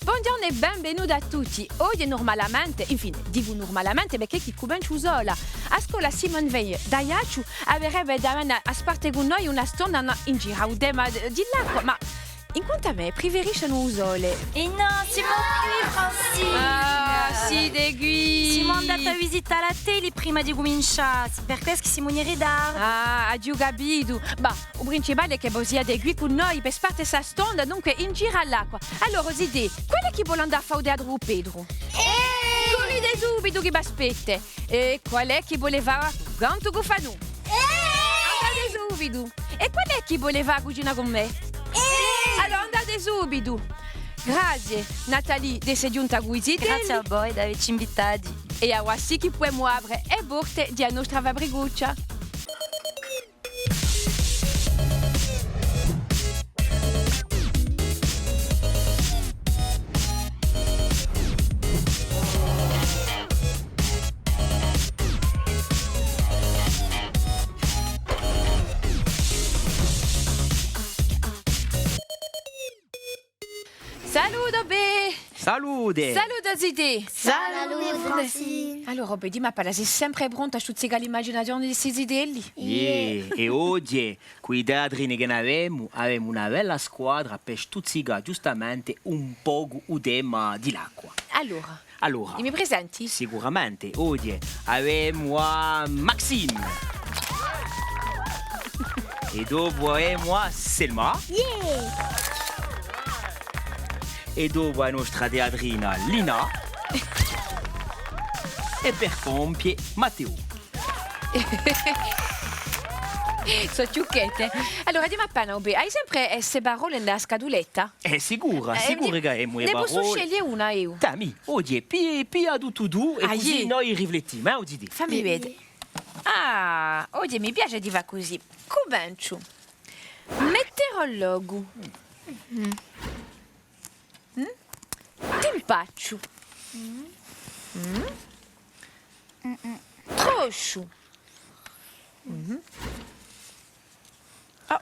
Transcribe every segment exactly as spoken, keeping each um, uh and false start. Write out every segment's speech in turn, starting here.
Bonghjornu è benvenuti à tutti. Oghje nurmalamente, infine, dicu nurmalamente perchè chì cumenciu sola. A scola Simone Veil d'Aiacciu averebbe da vene à sparte cù noi una stonda in giru à u tema di l'acqua, ma in quant'à mè, preferiscenu u sole. È nò, simu quì, Francine! Ah, site quì! Simu andati à visità l'attelli prima di cumincià, hè per questu chì simu in ritardu. Ah, aghju capitu. Bah, u principale hè chì vo siate quì cù noi per sparte sta stonda, dunque in giru à l'acqua. Allora, o zitè, quale hè chì vole andà à fà u teatru cù Petru? Eh! Currite subitu chì v'aspetta! È quale hè chì vole fà u cantu cù Fanù? Eh! Andate subitu! È quale hè chì vole fà a cucina cù mè? Eh! Allora andate subitu! Grazie, Nathalie, d'esse ghjunta cù i zitelli. Grazie à voi d'averci invitati. È avà sì chì pudemu apre e porte di a nostra fabricuccia. Salute, o bè! Salute! Salute, o zitè! Salute, Francine! Allora, o bè, dimmi appena, sì sempre prontu à stuzzicà l'imaginazione di sti zitelli? Iè, è oghje, cù i teatrini chì n'avemu, avemu una bella squadra per stuzzicà ghjustamente un pocu u tema di l'acqua. Allora, Allora, i mi presenti? Sicuramente, oghje avemu à Maxime. È dopu avemu à Selma. Iè! È dopu a nostra teatrina Lina. È per compie, Matteu. Sò chjucchette. Allora, dimmi appena, o bè, ai sempre, eh, ste parolle in a scatuletta? Eh, sicura, eh, sicura chì avemu e parolle. Ne possu sceglie una eiu? Dai, mì, oghje, piglia, piglia tuttu tù è cusì noi riflettimu, eh, o zitè? Fammi vede. Ah, oghje mi piace di fà cusì. Cumenciu. Meteorologu. Mm? Timpacciu. Mm? Trosciu. Mm? Ah,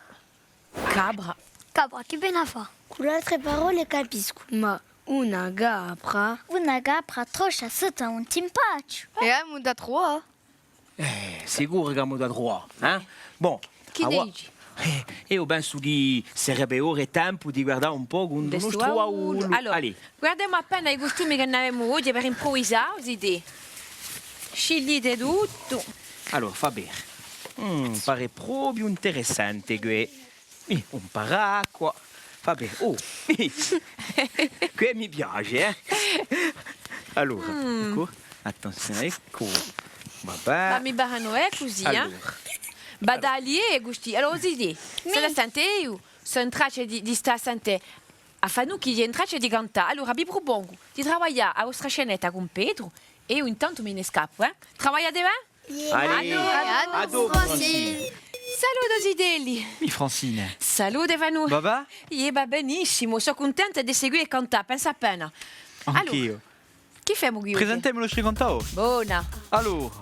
capra. Capra, chì vene à fà? Cù l'altre parolle capiscu, ma una capra. Una capra troscia sottu à un timpacciu. È avemu da truvà. Eh, sicuru chì avemu da truvà, eh? Bon, chì ne dici? Eh, eiu pensu chì sarebbe ora è tempu di guardà un pocu u nostru baullu. Allora, guardemu appena i custumi chì n'avemu oghje per impruvisà, o zitè. Sciglite tuttu. Allora, fà bè. Mm, pare propiu interessante què. Mì, un paracqua. Fà bè. Oh, mì. Què mi piace, eh? Allora, eccu. Attenzione, eccu. Vabbè. Ma mi pare, eh, cusì, eh? Allora. Battaglie cusì. Allora, o zitè, state à sente, eiu sò in traccia di, di stà à sente à Fanù chì hè in traccia di cantà. Allora, vi prupongu di travaglià a vostra scenetta cun Petru è eiu intantu mi ne scappu, eh? Travagliate bè? Allez, à dopu, Francine. Salute, zitelli. Mì, Francine. Salute, Fanù. Và bè? Iè, và benissimu, sò cuntenta di seguire à cantà, pensa appena. Anch'eiu. Allora, chì femu quì oghje? Presentemu i nostri cantadori. Bona. Allora,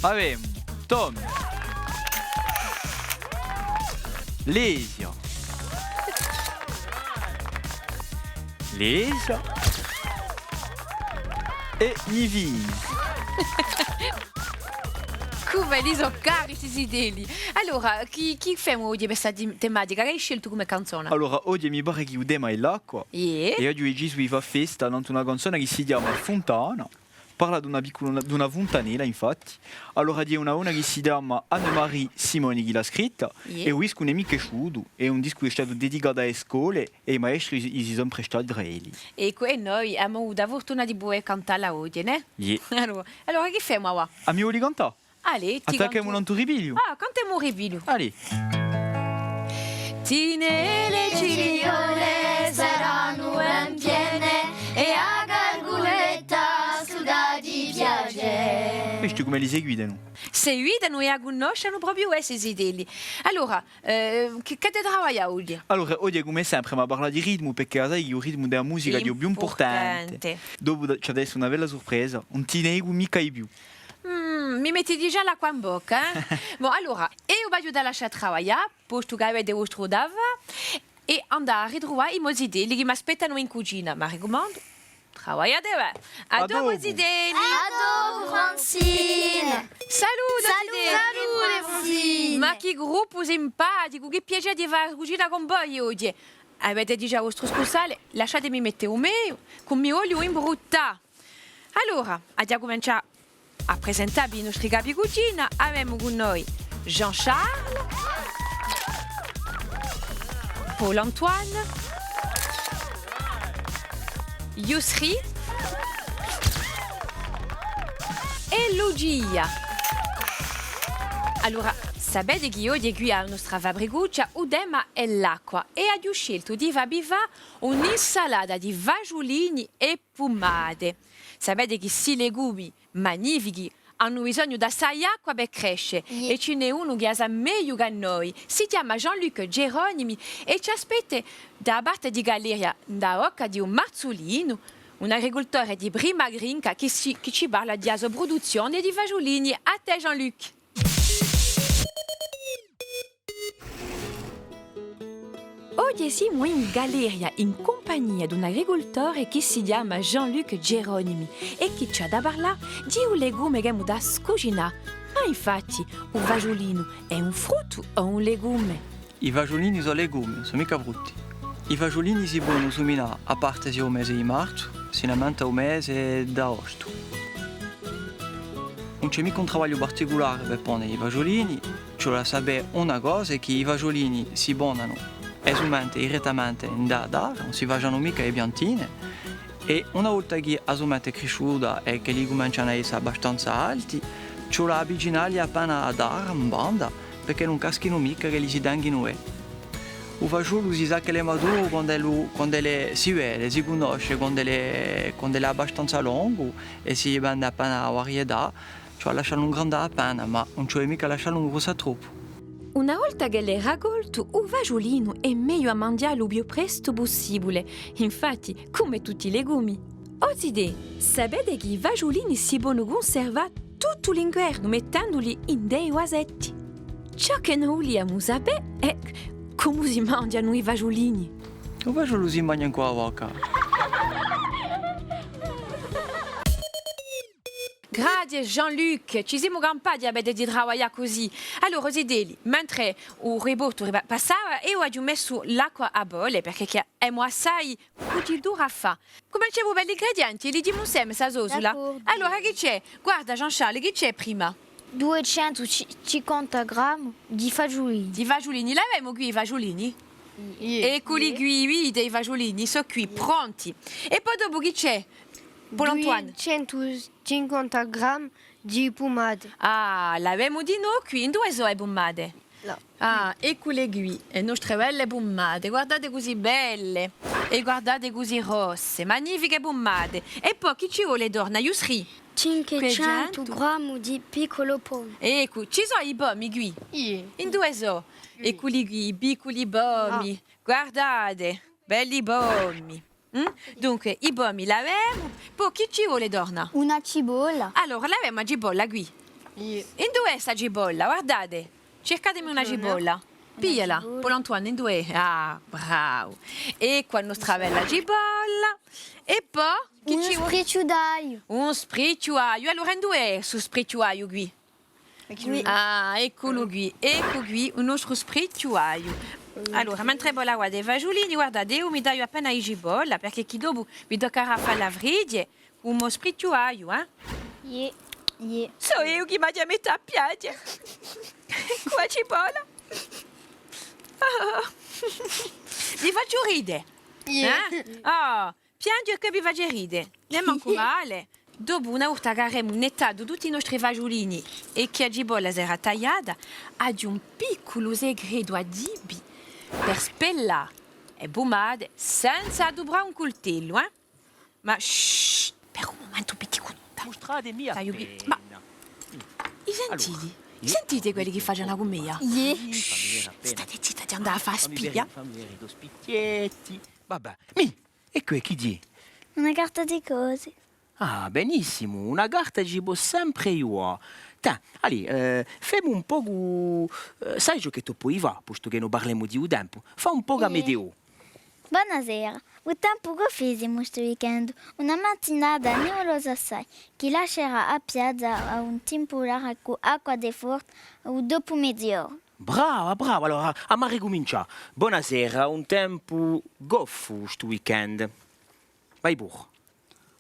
avemu Tom, Lesia, Lesia è Nivini. Cum'elli sò cari sti zitelli! Allora, chì, chì femu oghje per sta ti-, tematica? Chì ai sceltu cum'è canzona? Allora, oghje mi pare chì u tema hè l'acqua. Iè. È oghje aghju decisu di fà festa nant'à una canzona chì si chjama Funtana. Parla d'una piccula, d'una funtanella, infatti. Allora, hè una donna chì si chjama Anne-Marie Simoni chì l'hà scritta, iè, è u discu ùn hè micca esciutu, hè un discu chì hè statu dedicatu à e scole è i maestri si, si sò imprestati trà elli. Eccu, è noi avemu avutu a furtuna di pudè cantalla oghje, nè? Iè. Allora, allora chì femu avà? A mi voli cantà? Allez, ti cantu. Attacchemu un antru ripigliu? Ah, cantemu un ripigliu. Allez. Vistu cum'elli seguitanu? Seguitanu è a cunnoscenu propiu, eh, sti zitelli. Allora, eh, chì, chì avete travagliatu oghje? Allora, oghje, cum'è sempre, emu da parlà di ritmu, perchè sai chì u ritmu di a musica hè u più impurtante. Impurtante. Dopu da, ci hè da esse una bella surpresa, ùn ti ne dicu micca di più. Mm, mi metti digià l'acqua in bocca, eh? Bon, allora, eiu v'aghju da lascià travaglià, postu chì avete u vostru da fà, è andà à ritruvà i mo zitelli chì m'aspettanu in cucina. M'arricumandu, travagliate bè. À dopu, zitelli. À dopu, Francine. Salute, zitelli. Salute, Francine. Ma chì gruppu simpaticu, chì piacè di fà a cucina cun voi oghje. Avete digià u vostru scursale, lasciatemi mette u meiu, chì ùn mi vogliu imbruttà. Allora, aghju à cumincià à presentavvi i nostri capi cucina. Avemu cù noi Jean-Charles, Paul-Antoine, Yousri è Lucia. Allora, sapete chì oghje quì à a nostra fabricuccia u tema hè l'acqua, è aghju sceltu di favvi fà un'insalata di fasgiulini è pumate. Sapete chì sti legumi magnifichi anu bisognu d'assai acqua per cresce, è ci n'hè unu chì a sà megliu chè noi. Si chjama Jean-Luc Geronimi è ci aspetta da a parte di Galeria, in a bocca di u Marzulinu, un agricultore di prima grinca chì ci, chì ci parla di a so pruduzzione di fasgiulini. À tè, Jean-Luc. Oghje simu in Galeria, in cumpagnia d'un agricultore chì si chjama Jean-Luc Geronimi è chì ci hà da parlà di u legume ch'emu da scucinà. Ma infatti, u fasgiulinu hè un fruttu o un legume? I fasgiulini sò legumi, ùn sò micca frutti. I fasgiulini si ponu suminà à parte di u mese di marzu, sin'amante à u mese d'aostu. Ùn ci hè micca un travagliu particulare per pone i fasgiulini, ci vole à sapè una cosa, hè chì i fasgiulini si ponenu e sumente direttamente in a tarra, ùn si fascianu micca e piantine, è una volta chì a sumente hè crisciuta è ch'elli cumencianu à esse abbastanza alti, ci vole à avvicinalli appena à a tarra, in banda, perchè ùn caschinu micca, ch'elli si tenghinu bè. U fasgiolu si sà ch'ellu hè maturu quand'ellu, quand'ellu si vede, si cunnosce, quand'ellu hè, quand'ellu hè abbastanza longu è si vede appena a varietà, ci vole à lasciallu ingrandà appena, ma ùn ci vole micca à lasciallu ingrussà troppu. Una volta ch'ellu hè racoltu, u fasgiulinu hè megliu à manghjallu u più prestu pussibule, infatti, cum'è tutti i legumi. O zitè, sapete chì i fasgiulini si ponu cunservà tuttu l'inguernu mettenduli in i vasetti? Ciò chì no vuliamu sapè hè cumu si manghjanu i fasgiulini. U fasgiolu si magna incù a bocca. Grazie Jean-Luc, ci simu campati à vede di travaglià cusì. Allora, o zitelli, mentre u riportu ripa-, passava, eiu aghju messu l'acqua à bolle, perchè chì emu assai cucitura à fà. Cumenciemu per l'ingredienti, li dimu inseme sta sosula. D'accordu. Allora, chì ci hè? Guarda, Jean-Charles, chì ci hè prima? Duiecentu cinquanta grammi di fasgiulini. Di fasgiulini, l'avemu quì i fasgiulini? Iè. Ecculi quì, vidite i fasgiulini, sò quì, pronti. È po dopu chì ci hè? Paul-Antoine. Duiecentu cinquanta grammi di pumate. Ah, l'avemu dinò quì. Induve sò e pumate? Là. Ah, eccule quì, e nostre belle pumate. Guardate cusì belle. È guardate cusì rosse. Magnifiche pumate. È po chì ci vole torna, Yusri? Cinquecentu grammi di piccoli pomi. Eccu, ci sò i pomi quì? Iè. Induve sò? Ecculi quì, i picculi pomi. Ah. Guardate, belli pomi. Mm? Dunque, i pomi l'avemu, po chì ci vole torna? Una cipolla. Allora, l'avemu a cipolla quì. Iè. Induve hè sta cipolla? Guardate, circatemi una cipolla. Pigliala, Paul-Antoine, induve hè? Ah, bravu. Eccu a nostra bella cipolla. È po, chì ci vole? Un sprichju d'agliu. Un sprichju agliu. Allora, induve hè stu sprichju agliu quì? Ecculu. Ah, ecculu quì, eccu quì, u nostru sprichju agliu. Allora, mentre vo lavate i fasgiulini, guardate, eiu mi tagliu appena a cipolla, perchè chì dopu mi toccarà à falla fridde cù u mo sprichju agliu, eh? Iè, iè. Sò eiu chì m'aghju da mette à piaghje. Cù a cipolla. Ah. Vi facciu ride? Iè. Eh? Ah. Piaghju è chì vi face ride. Ùn hè mancu male. Dopu, una volta ch'averemu nettatu tutti i nostri fasgiulini è chì a cipolla serà tagliata, aghju un picculu secretu à divvi per spellà e pumate senza aduprà un cultellu, eh? Ma, shh, per un mumentu, picculu. Mustratemi appena. Ma, i sentite? Allora, i sentite quelli chì facenu a cummedia? Iè. Shh, state zitti, aghju da andà à fà a spia. Fammi vede, fammi vede i to spichjetti. Vabbè, mì, è què chì hè? Una carta di cose. Ah, benissimu, una carta ci pò sempre aiutà. Tè, allez, eh, femu un pocu, eh, sai ciò chì tù poi fà, postu chì no parlemu di u tempu? Fà un pocu a meteo. Bonasera. U tempu goffissimu stu weekend, una matinata nuvulusa assai, chì lascerà a piazza à un timpurale cù acqua di forte u dopu meziornu. Brava, brava, allora, emu à ricumincià. Bonasera, un tempu goffu stu weekend. Vai puru.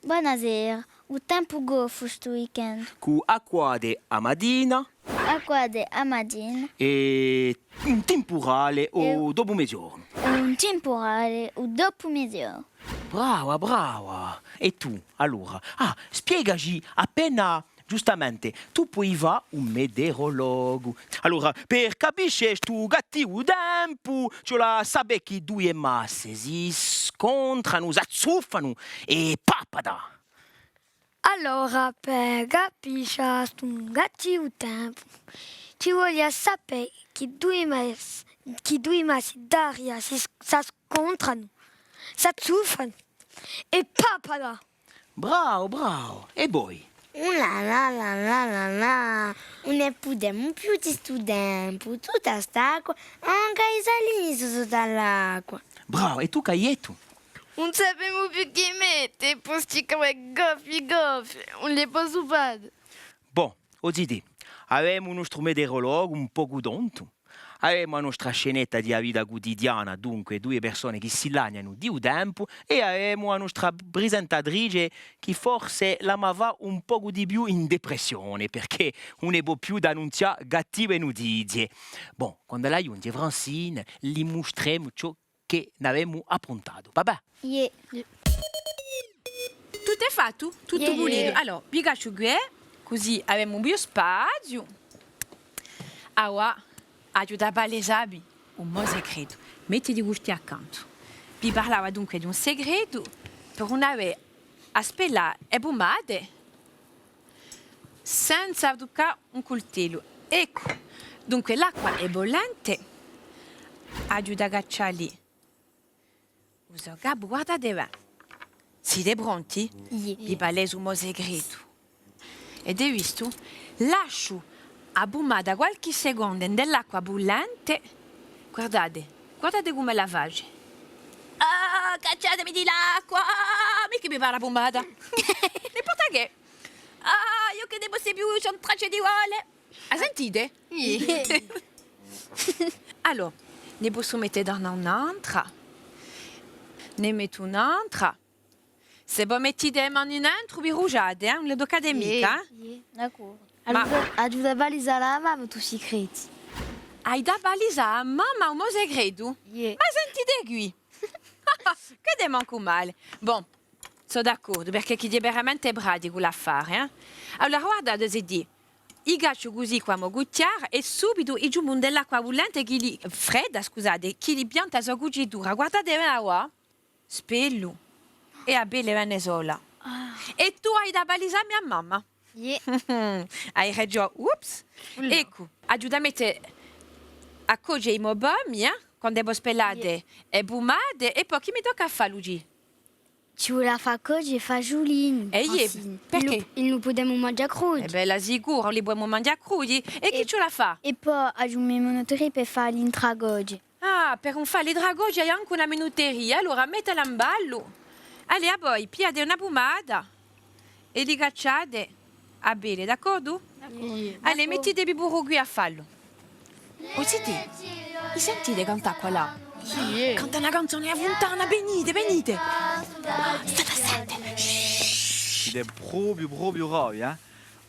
Bonasera, u tempu goffu stu weekend. Cù acquate a matina. Acquate a matina. È un timpurale u dopu meziornu. È un timpurale u dopu meziornu. Brava, brava. È tù, allora? Ah, spiegaci appena, ghjustamente, tù poi fà u meteorologu. Allora, per capisce stu cattivu tempu, ci vole à sapè chì duie masse si scontranu, s'azzuffanu è papata! Allora, per capisce stu cattivu tempu, ci vole à sapè chì duie mas-, chì duie masse d'aria si s-, s'ascontranu, s'azzuffanu è papata! Bravo, bravo! È voi? Uh là là là là là là! Ùn ne pudemu più di stu tempu, tutta st'acqua, ancu i salini sò sottu à l'acqua. Bravo, è tù, Caiettu? Ùn sapemu più chì mette, po sti cose goffe, goffe, ùn li possu fà. Bon, o zitè, avemu u nostru meteorologu un pocu tontu, avemu a nostra scenetta di a vita cutidiana, dunque, duie persone chì si lagnanu di u tempu, è avemu a nostra presentatrice chì forse l'emu à fà un pocu di più in depressione, perchè ùn ne pò più d'annunzià cattive nutizie. Bon, quand'ella ghjunghje Francine, li mustremu ciò chì n'avemu appruntatu. Vabbè. Iè. Tuttu hè fattu? Tuttu pulitu? Allora, vi cacciu quì, cusì avemu più spaziu. Avà, aghju da palesà vi u mo secretu. Mettiti custì accantu. Vi parlava dunque d'un secretu per ùn avè à spellà e pumate senza tuccà un cultellu. Eccu. Dunque, l'acqua hè bullente. Aghju da caccià li u so capu, guardate bè. Site pronti? Iè. Vi palesu u mo secretu. Avete vistu? Lasciu a pumata qualchì seconda ind'è l'acqua bullente. Guardate, guardate cum'ella face. Ah, cacciatemi di l'acqua! Ah, micca mi pare a pumata. N'importa chè. Ah, eiu chì ne possu più, sò in traccia di vole. A sentite? Iè. Allora, ne possu mette torna un'antra. Ne mettu un'antra. S'è vo mettite e mani nentru, vi brusgiate, eh? Ùn le tuccate micca, eh? Iè, d'accordu. Ma aghju da, aghju da palisà à a mamma u to secretu. Ai da palisà à mamma u mo secretu? Iè. Ma sentite quì! Chì hè mancu male. Bon, sò d'accordu, perchè chì hè veramente praticu l'affare, eh? Allora, guardate, zitè, i cacciu cusì cù a mo cuchjara è subitu i ciumbu ind'è l'acqua bullente chì li, fredda, scusate, chì li pianta a so cucitura. Guardate bè avà. Spellu. È a pelle vene sola. Ah. È tù ai da palisà mi à mamma. Iè. Ai ragiò. Ups. Eccu, aghju da mette à coce i mo pomi, eh? Quand'è vo spellate e pumate, è po chì mi tocca à fà, Lucia? Ci vole à fà coce i fasgiulini. Eh iè, perchè? È ùn, ùn li pudemu manghjà crudi. Eh bè, sicuru, li pudemu manghjà crudi. È chì ci vole à fà? È po aghju a me minuteria per fà l'intracoce. Ah, per ùn fà l'intracoce ai ancu una minuteria. Allora, mettela in ballu. Allez, à voi, pigliate una pumata è li cacciate a pelle, d'accordu? D'accordu. Allez, mettitevi puru quì à fallu. O zitè, i sentite cantà quallà? Iè. Canta una canzona, a funtana, venite, venite. State à sente. Site propiu, propiu bravi, eh?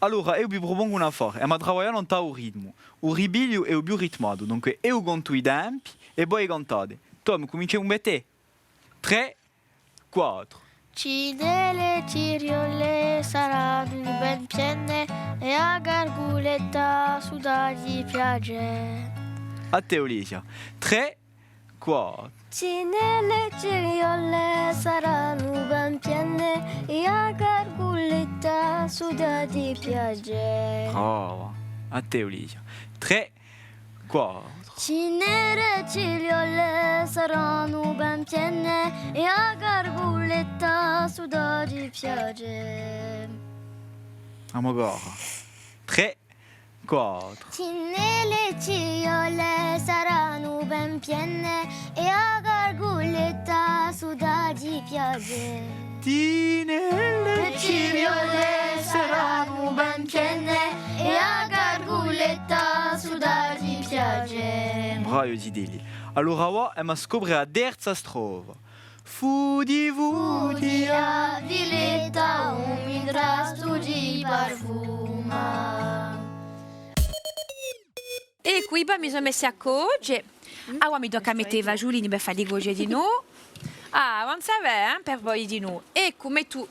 Allora, eiu vi prupongu un affare, emu à travaglià nant'à u ritmu. U ripigliu hè u più ritmatu, dunque eiu contu i tempi è voi cantate. Tom, cuminciemu per tè. Trè, quattru. À tè, Olivia. Trè, quattru. Brava. À tè, Olivia. Trè, quattru. Ancora. Trè, quattru. Piaghje. Tinelle e ciriole saranu ben piene è a garguletta suda di piaghje. Bravi zitelli. Allora avà emu à scopre a terza strofa. Fudi, fudi, a viletta, un intrastu di parfuma. Eccu, i pomi sò messi à coce. Avà mi tocca à mette i fasgiulini per falli coce dinù. Ah, avanza bè, eh, per voi dinù. Eccu, mettu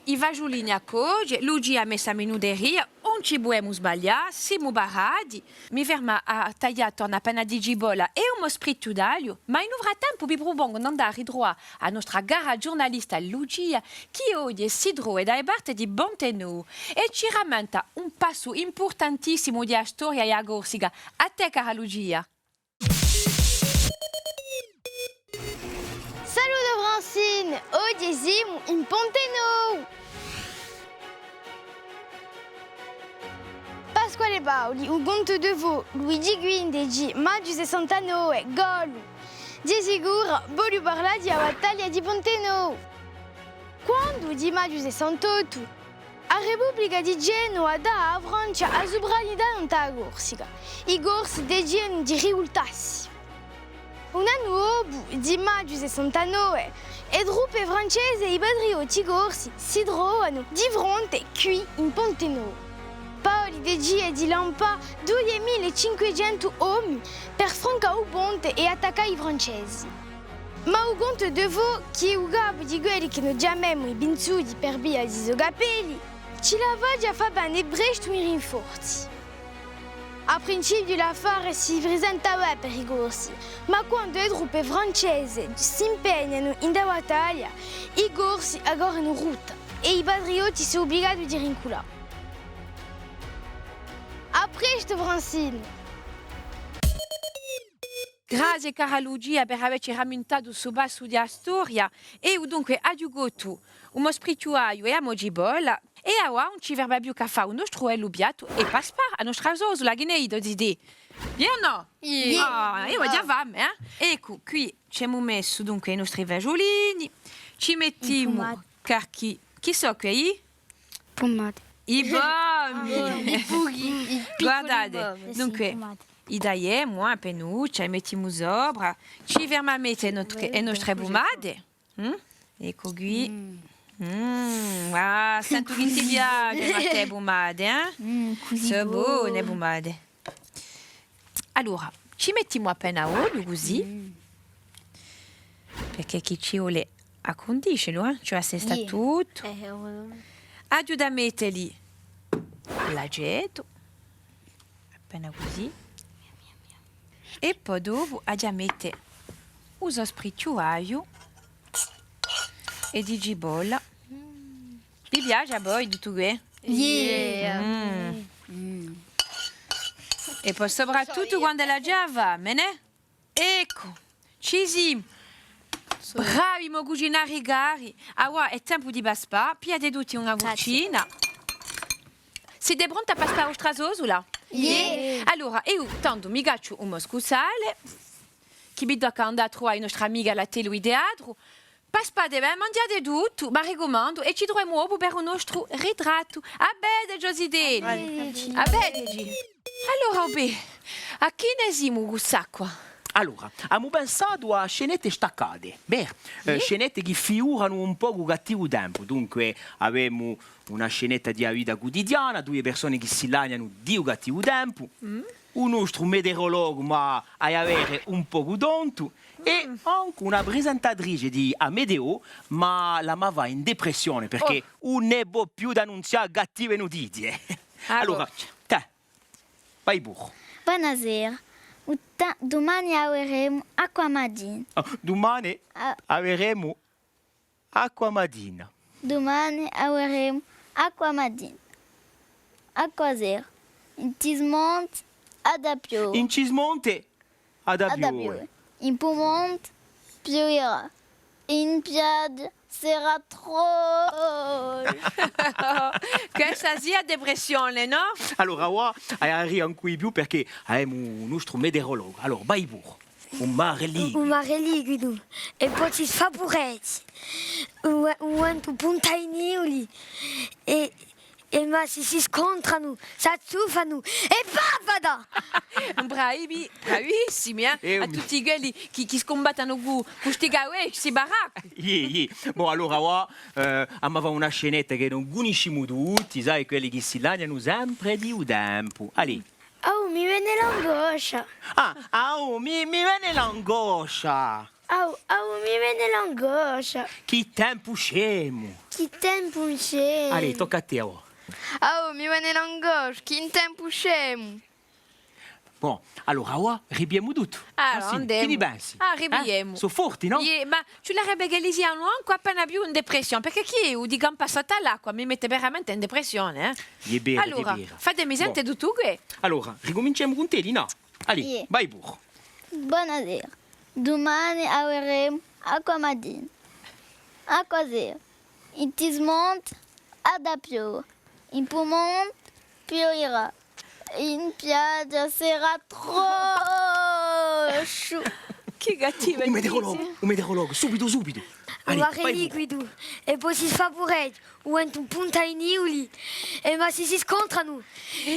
i fasgiulini à coce, Lucia hà messu a minuteria, ùn ci pudemu sbaglià, simu parati. Mi fermu à taglià torna appena di cipolla è un mo sprichju d'agliu, ma in u frattempu vi prupongu d'andà à ritruvà a nostra cara ghjurnalista Lucia, chì oghje si trova da e parte di Ponte Novu è ci rammenta un passu impurtantissimu di a storia di a Corsica. À tè, cara Lucia. Salute Francine! Oghje simu in Ponte Novu! Pasquale Paoli, u conte de fò, Luigi quindeci, maghju sessantanove, Gollu. Di sicuru, vogliu parlà di a battaglia di Ponte Novu. Quandu, di maghju sessantottu, a Republica di Genuva dà à a Francia a suvranità nant'à a Corsica, i Corsi decidono di rivultassi. Un annu dopu, di maghju sessantanove, e truppe francese è i patriotti corsi si trovanu di fronte quì in Ponte Novu. Paoli decide di lampà duiemila è cinquecentu omi per francà u ponte è attaccà i Francesi. Ma u conte de fò, chì hè u capu di quelli chì no chjamemu i pinzuti per via di i so capelli, ci la face à fà vene prestu i rinforzi. À principiu l'affare si prisenta bè per i Corsi, ma quandu e truppe francese s'impegnanu in a battaglia, i Corsi correnu in rutta è i patriotti sò ubligati di rinculà. À prestu, Francine! Grazie, cara Lucia, per avecci ramintatu stu passu di a storia. Eiu, dunque, aghju cottu u mo sprichju d'agliu è a mo cipolla, è avà ùn ci ferma più chè à fà u nostru bellu piattu è paspà a nostra sosula, chì ne dite? Iè o nò? Iè. Ah, eiu aghju a fame, eh? Eccu, quì ci emu messu, dunque, i nostri fasgiulini, ci mettimu qualchì, chì sò quei? Pumate. I pomi! I pochi, i picculi pomi. Guardate, dunque, i tagliemu, eh, appinuccia, i mettimu sopra, ci fermu à mette e nostre, e nostre pumate. Mm? Eccu quì. Mm, ah, sentu chì ti piace à tè e pumate, eh? Sò bone e pumate. Allora, ci mettimu appena oliu cusì, perchè chì ci vole à cundiscelu, eh? Ci vole à assestà tuttu. Aghju da metteli l'acetu, appena cusì. È po dopu aghju da mette u so sprichju d'agliu è di cipolla. Vi piace à voi tuttu què? Iè. Mm. È po soprattuttu quand'ella ci hè a fame, nè? Eccu, ci simu! Bravi mo cucinari cari! Avà hè tempu di paspà, pigliate tutti una furcina. Site pronti à paspà a vostra sosula? Iè! Allora, eiu tandu mi cacciu un muscusale, chì mi tocca à andà à truvà a nostra amica à l'attellu di teatru. Paspate bè, manghjate tuttu, m'arricumandu, è ci truvemu dopu per u nostru ritrattu. À vedeci, o zitelli! À vedeci! Allora, o bè, à chì ne simu cù st'acqua? Allora, avemu pensatu à scenette staccate. Bè, eh, scenette chì fiuranu un pocu u cattivu tempu. Dunque, avemu una scenetta di a vita cutidiana, duie persone chì si lagnanu di u cattivu tempu. U nostru meteorologu, ma hà da avere un pocu tontu, è ancu una presentatrice di a meteo, ma l'emu à fà in depressione, perchè ùn ne pò più d'annunzià cattive nutizie. Allora, tè, vai puru. Bonasera. U ta-, dumane averemu acqua matina. Ah, dumane averemu acqua matina. Dumane averemu acqua matina. Acqua sera. In Cismonte hà da piove. In Cismonte hà da piove. In Pumonte pioverà. In piaghja serà trolla. Questa sì a depressione, nò? Allora, avà, hà da ride ancu di più perchè avemu u nostru meteorologu. Allora, vai puru. U mare liquidu. U mare liquidu. È po si sfavuresce. U, u ventu punta i nivuli. È, è ma si, si scontranu, s'azzuffanu è papata! Bravi, bravissimi, eh? È à tutti quelli chì, chì scumbattanu cù, cù sti cavecci, sti baracchi. Iè, iè. Bon, allora, avà, eh, emu da fà una scenetta chì no cunniscimu tutti, sai, quelli chì si lagnanu sempre di u tempu. Allez. Aù, mi vene l'angoscia. Ah, aù, mi, mi vene l'angoscia. Aù, aù, mi vene l'angoscia. Chì tempu scemu. Chì tempu scemu. Allez, tocca à tè, avà. Aù, mi vene l'angoscia, chì tempu scemu. Bon, allora, avà, ripigliemu tuttu. Allora, andemu. Chì ni pensi? Ah, ripigliemu. Eh? Sò forti, nò? Iè, ma ci vulerebbe ch'elli sianu ancu appena più in depressione, perchè chì eiu, di campà sottu à l'acqua, mi mette veramente in depressione, eh? Hè vera, hè vera. Allora, fatemi sente tuttu què. Allora, ricuminciemu cun tè, Lina. Allez, vai puru. Bonasera. Dumane averemu acqua matina, acqua sera. In Tismonte hà da piove, in Pumonte pioverà, in piaghja serà troppu sciutu. Chì cattiva notizia. U meteorologu, u meteorologu, subitu, subitu. Allez, vai puru. U mare liquidu, è po si sfavuresce. U ventu punta i nivuli, è ma si, si scontranu,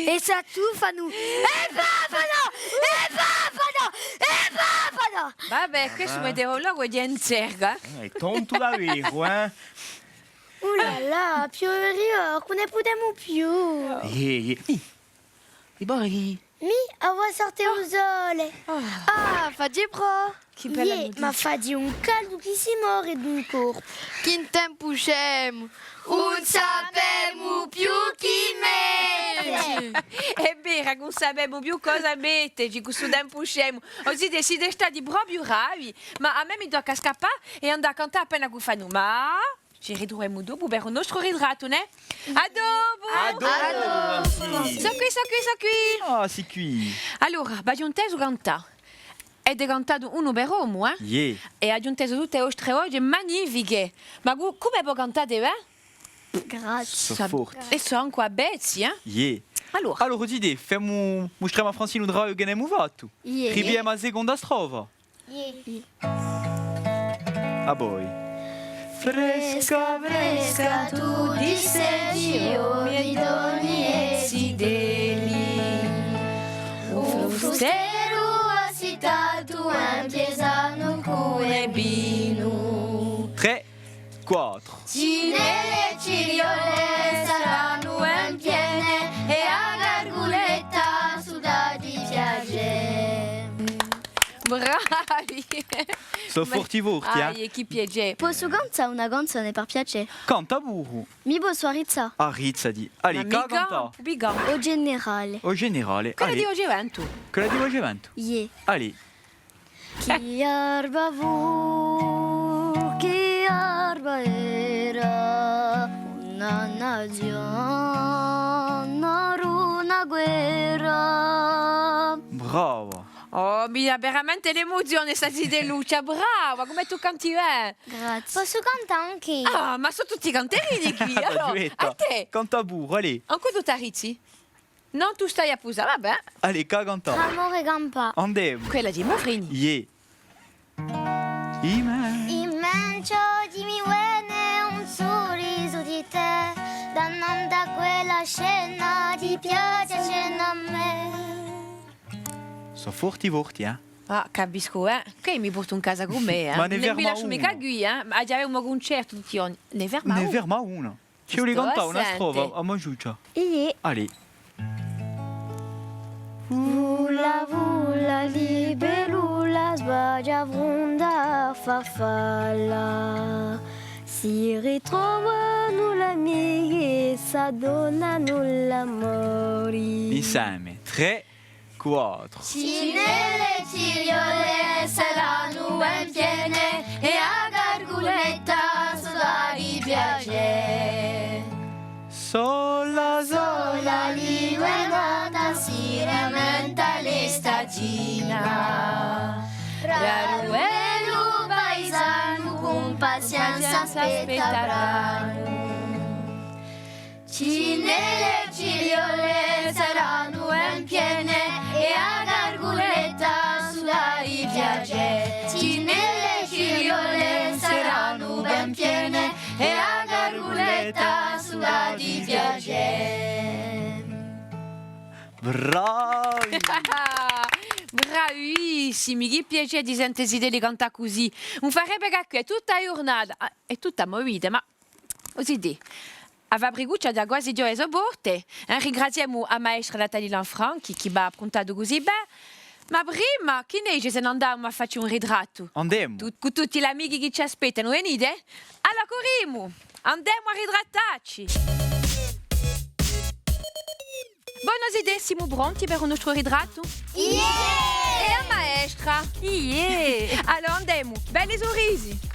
è s'azzuffanu, è papata! È papata! È papata! Vabbè, questu meteorologu hè in zerga. Eh, hè tontu daveru, eh? Uh là là, piove, ùn ne pudemu più. Eh, eh, eh. È poi Mi, avà sorte u sole. Ah, face prò. Chì bella notizia. Iè, ma face un caldu chì si more d'un colpu. Chì tempu scemu! Ùn sapemu più chì mette! Hè vera, ùn sapemu più cosa mette, cù stu tempu scemu. O zitè, site stati propiu bravi, ma à mè mi tocca à scappà è andà à cantà appena chì fannu. Ma Ci ritruvemu dopu per u nostru ritrattu, nè? À dopu! À dopu! Sò quì, sò quì, sò quì! Ah, sì quì! Allora, v'aghju intesu cantà. Avete cantatu unu per omu, eh? Iè. È aghju intesu tutte e vostre voce magnifiche. Ma cu-, cume vo cantate, eh? Grazie. Sò forti. È sò ancu avvezzi, eh? Iè. Allora. Allora, zitè, femu, mustremu à Francine u travagliu chì n'emu fattu. Iè. Ripigliemu a seconda strofa. Iè. À voi. Trè, quattru. Bravi! Sò forti forti, eh? Ah, chì piacè! Possu cantà una canzona per piacè? Canta puru! Mi possu arrizzà? Arrizzati! Allez, chì canta? O generale. O generale, allez. Quella di Voce Ventu? Quella di Voce Ventu? Iè. Allez. Brava! Oh, mi dà veramente l'emuzione sta zitelluccia, brava, cume tù canti bè. Grazie. Possu cantà anch'eiu? Ah, ma sò tutti canterini quì, allora, à tè. Canta puru, allez. Ancu tù t'arrizzi? Nò, tù stai à pusà, va bè. Allez, chì canta? Amore campà. Andemu. Quella di Muvrini. Iè. Sò forti forti, eh? Ah, capiscu, eh? Chì mi portu in casa cù mè, eh? Ma ne ferma una. Ùn mi lasciu micca quì, eh? Ma aghju un cuncertu tutti i ghjorni. Ne ferma una. Ne ferma una. Ci voli cantà una strofa, a mo ciuccia? Iè. Allez. Inseme, trè, quattru. Bravi! Bravissimi, chì piacè di sente i zitelli cantà cusì. Ùn farebbe cà què tutta a ghjurnata, ah, hè tutta movita, ma cusì dì. A Fabricuccia hà da quasi chjode e so porte. Eh, ringraziemu a maestra Nathalie Lanfranchi chì v'hà appruntatu cusì bè. Ma prima, chì ne dice s'è n'andemu à facci un ritrattu? Andemu. Tu-, cù tutti l'amichi chì ci aspettanu, venite? Allora currimu! Andemu à ritrattacci! Bon, o zitè, simu pronti per u nostru ritrattu? Iè! È a maestra? Iè! Allora andemu, belli surrisi!